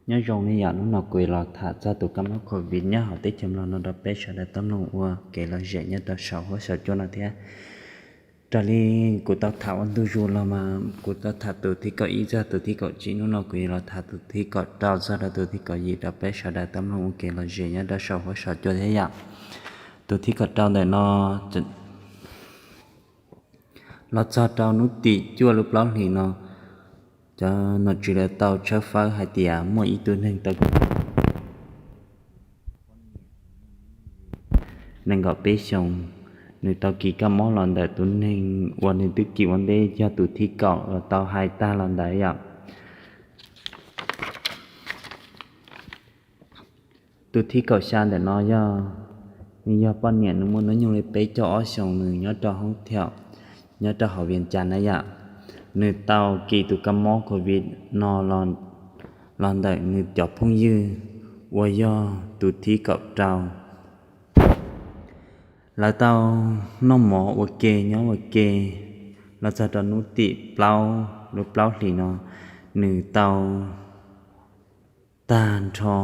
Nyob zoo nej yom, hnub no kuv los tham txog tus kab mob covid nyob hauv teb chaws Nplog no rau peb sawv daws tau mloog ua kev lom zem nyob rau saum huab saum cua no thiab. Raws li kuv tau tham ua ntu zus los mas kuv tau tham tus thib kaum ib txog tus thib kaum tsib, hnub no kuv yuav los tham tus thib kaum rau txog rau tus thib kaum yim rau peb sawv daws tau mloog ua kev lom zem nyob rau saum huab saum cua thiab yom. Tus thib kaum rau ntawm no los txog rau hnub tim cuaj lub plaub hlis no, cov nom tswv lawv tau tshawb fawb hais tias muaj ib tug neeg tau nees nkaum peb xyoos, nws tau kis kab mob los ntawm tus neeg uas nws twb kis ua ntej yog tus thib kaum uas tau hais tag los ntawd yom. Tus thib kaum xya ntawm no yog, nws yog poj niam, nws muaj hnub nyoog li peb caug ob xyoos, nws nyob rau hoob thiaum nyob rau hauv Vias Cas na yom. Nws tau kis tus kab mob covid no los ntawm nws cov phooj ywg uas yog tus thib kaum rau. Lawv tau noj mov ua ke nyob ua ke los txog rau hnub tim plaub lub plaub hlis no, nws tau tag nrho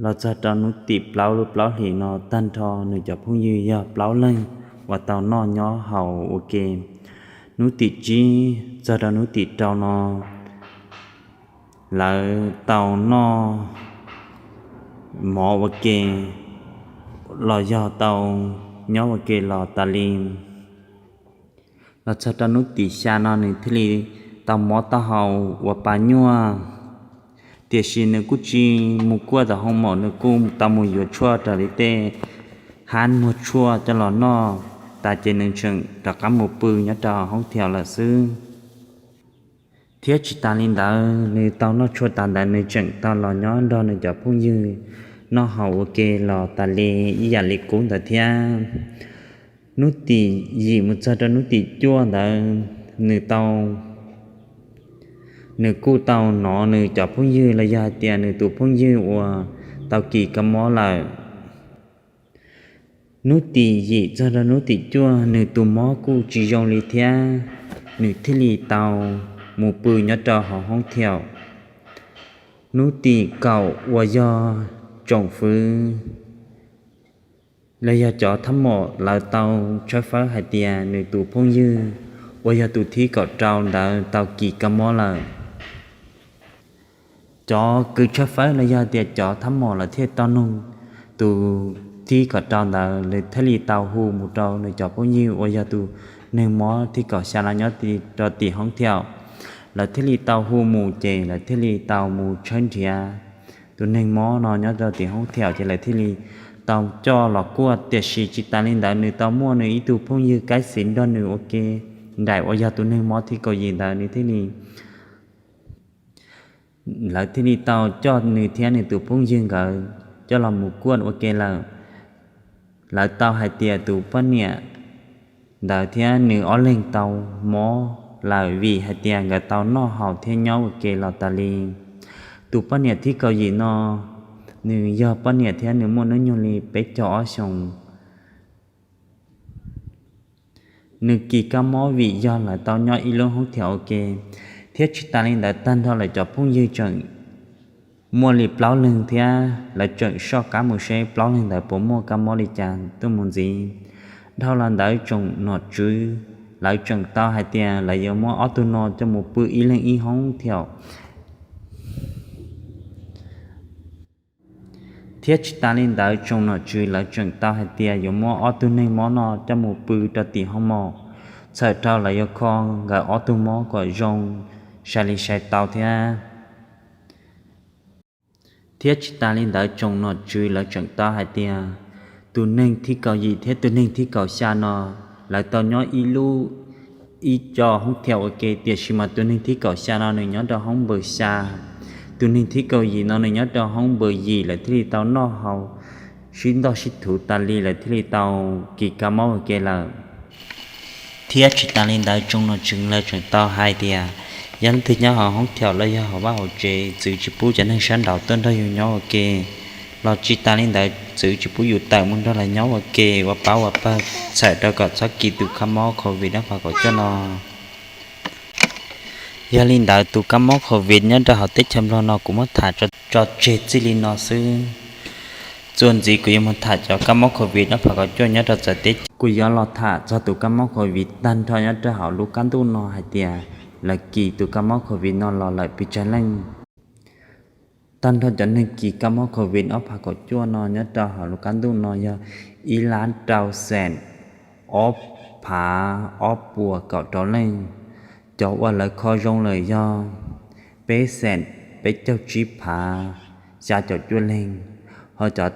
los txog rau hnub tim plaub lub plaub hlis no tag nrho nws cov phooj ywg yog plaub leeg uas tau noj nyob haus ua ke. Hnub tim tsib txog rau hnub tim rau no lawv tau noj mov ua ke los yog tau nyob ua ke los tas li. Los txog rau hnub tim xya no nws thiaj li tau mob taub hau ua pa nyuaj, tiam sis nws kuj tsis mus kuaj tom hoo maum, nws kuj tau mus yuav tshuaj raws li tej hab muag tshuaj coj los noj tas ces nws tseem rov qab mus pw nyob rau hoob thiaum lawm xwb. Thiab tsis tas li ntawd, nws tau noj tshuaj tas ntawd nws tseem tau los nyob nrog nws cov phooj ywg noj haus ua ke los tas li ib yam li qub ntawd thiab. Hnub tim yim mus txog rau hnub tim cuaj ntawd, nws tau, nws kuj tau hnov nws cov phooj ywg los yog hais tias nws tus phooj ywg uas tau kis kab mob lawm. Hnub tim yim txog rau hnub tim cuaj nws tus mob kuj tsis zoo li thiab, nws thiaj li tau mus pw nyob rau hauv hoob thiaum. Hnub tim kaum uas yog tsoom fwv los yog cov thab mom lawv tau tshawb fawb hais tias nws tus phooj ywg uas yog tus thib kaum rau ntawd tau kis kab mob lawm. Cov kws tshawb fawb los yog tias cov thab mom lawv thiaj tau nug tus thib kaum rau ntawd, lawv thiaj li tau hu mus rau nws cov phooj ywg uas yog tus neeg mob thib kaum xya no nyob rau tim hoob thiaum. Lawv thiaj li tau hu mus ces lawv thiaj li tau mus tshawb nrhiav tus neeg mob no nyob rau tim hoob thiaum ces lawv thiaj li tau coj los kuaj. Tiam sis tsis tas li ntawd nws tau muaj nws ib tug phooj ywg kaib xiv nrog nws ua ke nraim uas yog tus neeg mob thib kaum yim ntawd nws thiaj li lawv thiaj li tau coj nws thiab nws tus phooj ywg nkawd coj los mus kuaj ua ke lawm. Lawv tau hais tias tus poj niam ntawd thiab nws ob leeg tau mob lawm vim hais tias nkawd tau noj haus thiab nyob ua ke los tas li. Tus poj niam thib kaum yim no, nws yog poj niam thiab nws muaj hnub nyoog li peb caug ob xyoos. Nws kis kab mob vim yog lawv tau nyob ib lub hoob thiaum ua ke, thiab tsis tas li ntawd tag nrho lawv cov phooj ywg tseem muaj li plaub leeg thiab lawv tseem soj qab mus seb plaub leeg ntawd puas muaj kab mob li cas tuaj mus ntxiv. Dhau los ntawd tsoom nom tswv lawv tseem tau hais tias lawv yuav muab ob tug no coj mus pw ib leeg ib hoob thiaum. Thiab tsis tas li ntawd tsoom nom tswv lawv tseem tau hais tias yuav muab ob tug neeg mob no coj mus pw rau tim hoob maum, txhawm rau lawv yuav kho nkawd ob tug mob kom zoo sai li sai tau thiab. Thiab tsis tas li ntawd tsoom nom tswv lawv tseem tau hais tias tus neeg thib kaum yim thiab tus neeg thib kaum xya no lawv tau nyob ib lub ib co hoob thiaum ua ke, tiam sis mas tus neeg thib kaum xya no nws nyob rau hoob npawm xya, tus neeg thib kaum yim no nws nyob rau hoob npawm yim, lawv thiaj li tau noj haus sib ntoj sib thuv tas li lawv thiaj li tau kis kab mob ua ke lawm. Thiab tsis tas li ntawd tsoom nom tswv lawv tseem tau hais tias yog leej twg nyob hauv hoob thiaum los yog hauv vaj hauv tsev txwv tsis pub cov neeg sab nraud tuaj nrog yus nyob ua ke, los tsis tas li ntawd txwv tsis pub yus tawm mus nrog lawv nyob ua ke ua pab ua pawg txhawm rau kom txhob kis tus kab mob covid dab phas kaum cuaj no. Yog li ntawd tus kab mob covid nyob rau hauv teb chaws Nplog no kuv muab tham tso tseg txij li no xwb. Txuas ntxiv kuv yuav mus tham cov kab mob covid ob phav kaum cuaj nyob rau txawv teb chaws. Kuv yuav los tham txog tus kab mob covid tag nrho nyob rau hauv lub qab ntuj no hais tias lawv kis tus kab mob covid no los lawm pes tsawg leej. Tag nrho cov neeg kis kab mob covid ob phav kaum cuaj no nyob rau hauv lub qab ntuj no yog ib lab rau xees ob phav ob puas kaum rau leej. Cov uas lawv kho zoo lawm yog peb xees peb caug tsib phav xya caum cuaj leeg, ho cov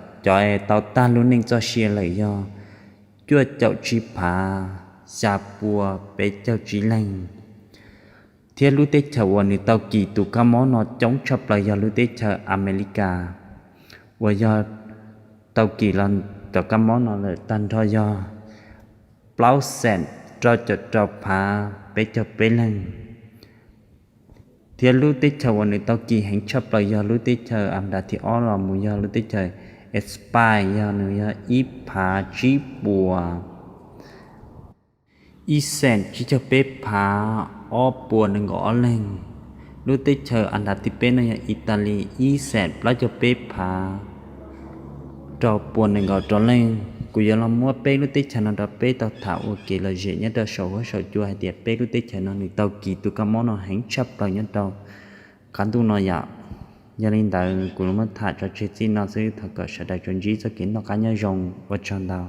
tau tag lub neej txoj sia lawm yog cuaj caum tsib phav xya pua peb caug tsib leeg. Thiab lub teb chaws uas nws tau kis tus kab mob no coob tshaj plaws yog lub teb chaws Amelikas, uas yog tau kis los cov kab mob no lawm tag nrho yog plaub xees rau caum rau phav peb caug peb leeg. Thiab lub teb chaws uas nws tau kis heev tshaj plaws yog lub teb chaws Andas thib ob los mus yog lub teb chaws Spain, yog nws yog ib phav tsib puas ib xees tsib caug peb phav ob puas nees nkaum ob leeg. Lub teb chaws Andas thib peb no yog Italis, ib xees plaub caug peb phav rau puas nees nkaum rau leej. Kuv yuav los muab peb lub teb chaws no rau peb tau tham ua kev lom zem nyob rau saum huab saum cua hais tias peb lub teb chaws no nws tau kis tus kab mob no heev tshaj plaws nyob rau qab ntuj no yom. Yog li ntawd kuv los muab tham tso tseg txij no xwb, thov kom sawv daws tsuas ntsib txoj kev noj qab nyob zoo, ua tsaug ntau.